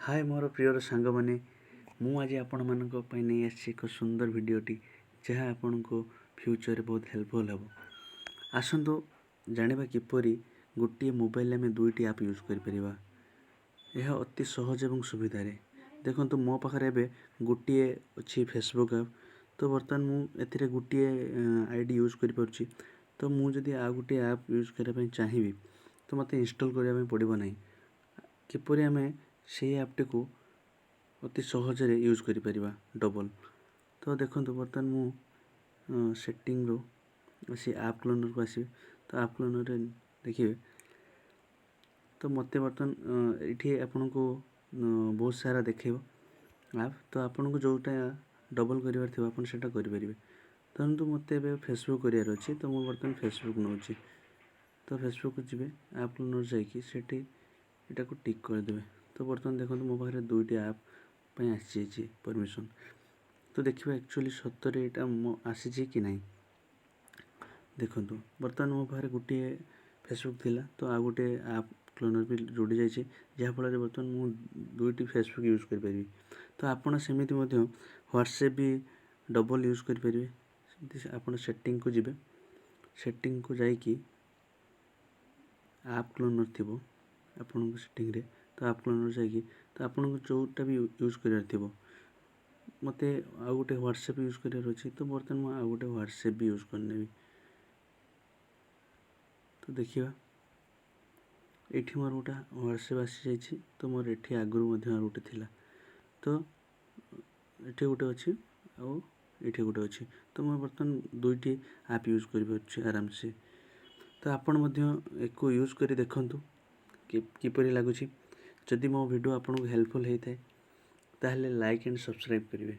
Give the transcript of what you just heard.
ହାଏ ମୋର ପ୍ରିୟର ସାଙ୍ଗମାନେ, ମୁଁ ଆଜି ଆପଣମାନଙ୍କ ପାଇଁ ନେଇ ଆସିଛି ଏକ ସୁନ୍ଦର ଭିଡ଼ିଓଟି, ଯାହା ଆପଣଙ୍କୁ ଫ୍ୟୁଚରରେ ବହୁତ ହେଲ୍ପଫୁଲ୍ ହେବ। ଆସନ୍ତୁ ଜାଣିବା କିପରି ଗୋଟିଏ ମୋବାଇଲରେ ଆମେ ଦୁଇଟି ଆପ୍ ୟୁଜ୍ କରିପାରିବା, ଏହା ଅତି ସହଜ ଏବଂ ସୁବିଧାରେ। ଦେଖନ୍ତୁ, ମୋ ପାଖରେ ଏବେ ଗୋଟିଏ ଅଛି ଫେସବୁକ୍ ଆପ୍। ତ ବର୍ତ୍ତମାନ ମୁଁ ଏଥିରେ ଗୋଟିଏ I D use କରିପାରୁଛି। ତ ମୁଁ ଯଦି ଆଉ ଗୋଟିଏ ଆପ୍ ୟୁଜ୍ କରିବା ପାଇଁ ଚାହିଁବି, ତ ମୋତେ ଇନଷ୍ଟଲ୍ କରିବା ପାଇଁ ପଡ଼ିବ ନାହିଁ। କିପରି ଆମେ ସେଇ ଆପ୍ଟିକୁ ଅତି ସହଜରେ ୟୁଜ୍ କରିପାରିବା ଡବଲ୍? ତ ଦେଖନ୍ତୁ, ବର୍ତ୍ତମାନ ମୁଁ ସେଟିଂରୁ ସେ ଆପ୍ କ୍ଲୋନରକୁ ଆସିବି। ତ ଆପ୍ କ୍ଲୋନରରେ ଦେଖିବେ, ତ ମୋତେ ବର୍ତ୍ତମାନ ଏଇଠି ଆପଣଙ୍କୁ ବହୁତ ସାରା ଦେଖେଇବ ଆପ୍। ତ ଆପଣଙ୍କୁ ଯେଉଁଟା ଡବଲ୍ କରିବାର ଥିବ, ଆପଣ ସେଇଟା କରିପାରିବେ। ଧରନ୍ତୁ, ମୋତେ ଏବେ ଫେସବୁକ୍ କରିବାର ଅଛି, ତ ମୁଁ ବର୍ତ୍ତମାନ ଫେସବୁକ୍ ନେଉଛି। ତ ଫେସବୁକ୍କୁ ଯିବେ, ଆପ୍ କ୍ଲୋନର ଯାଇକି ସେଠି ଏଟାକୁ ଟିକ୍ କରିଦେବେ। ତ ବର୍ତ୍ତମାନ ଦେଖନ୍ତୁ, ମୋ ପାଖରେ ଦୁଇଟି ଆପ୍ ପାଇଁ ଆସିଯାଇଛି ପରମିସନ୍। ତ ଦେଖିବା ଆକ୍ଚୁଆଲି ସତରେ ଏଇଟା ମୋ ଆସିଛି କି ନାହିଁ। ଦେଖନ୍ତୁ, ବର୍ତ୍ତମାନ ମୋ ପାଖରେ ଗୋଟିଏ ଫେସବୁକ୍ ଥିଲା, ତ ଆଉ ଗୋଟିଏ ଆପ୍ କ୍ଲୋନର ବି ଯୋଡ଼ି ଯାଇଛି, ଯାହାଫଳରେ ବର୍ତ୍ତମାନ ମୁଁ ଦୁଇଟି ଫେସବୁକ୍ ୟୁଜ୍ କରିପାରିବି। ତ ଆପଣ ସେମିତି ମଧ୍ୟ ହ୍ୱାଟ୍ସଆପ୍ ବି ଡବଲ୍ ୟୁଜ୍ କରିପାରିବେ। ସେମିତି ଆପଣ ସେଟିଂକୁ ଯିବେ, ସେଟିଂକୁ ଯାଇକି ଆପ୍ କ୍ଲୋନର ଥିବ ଆପଣଙ୍କ ସେଟିଂରେ। ତ ଆପ୍ କ୍ଲୋନର ଯାଇକି ତ ଆପଣଙ୍କୁ ଯେଉଁଟା ବି ୟୁଜ୍ କରିବାର ଥିବ, ମୋତେ ଆଉ ଗୋଟେ ହ୍ୱାଟ୍ସଆପ୍ ୟୁଜ୍ କରିବାର ଅଛି, ତ ବର୍ତ୍ତମାନ ମୁଁ ଆଉ ଗୋଟେ ହ୍ୱାଟ୍ସଆପ୍ ବି ୟୁଜ୍ କରିନେବି। ତ ଦେଖିବା, ଏଇଠି ମୋର ଗୋଟେ ହ୍ୱାଟ୍ସଆପ୍ ଆସିଯାଇଛି। ତ ମୋର ଏଠି ଆଗରୁ ମଧ୍ୟ ଆଉ ଗୋଟେ ଥିଲା। ତ ଏଠି ଗୋଟେ ଅଛି ଆଉ ଏଇଠି ଗୋଟେ ଅଛି। ତ ମୁଁ ବର୍ତ୍ତମାନ ଦୁଇଟି ଆପ୍ ୟୁଜ୍ କରିପାରୁଛି ଆରାମସେ। ତ ଆପଣ ମଧ୍ୟ ୟାକୁ ୟୁଜ୍ କରି ଦେଖନ୍ତୁ କିପରି ଲାଗୁଛି। ଯଦି ମୋ ଭିଡ଼ିଓ ଆପଣଙ୍କୁ ହେଲ୍ପଫୁଲ୍ ହେଇଥାଏ, ତାହେଲେ ଲାଇକ୍ ଆଣ୍ଡ ସବସ୍କ୍ରାଇବ୍ କରିବେ।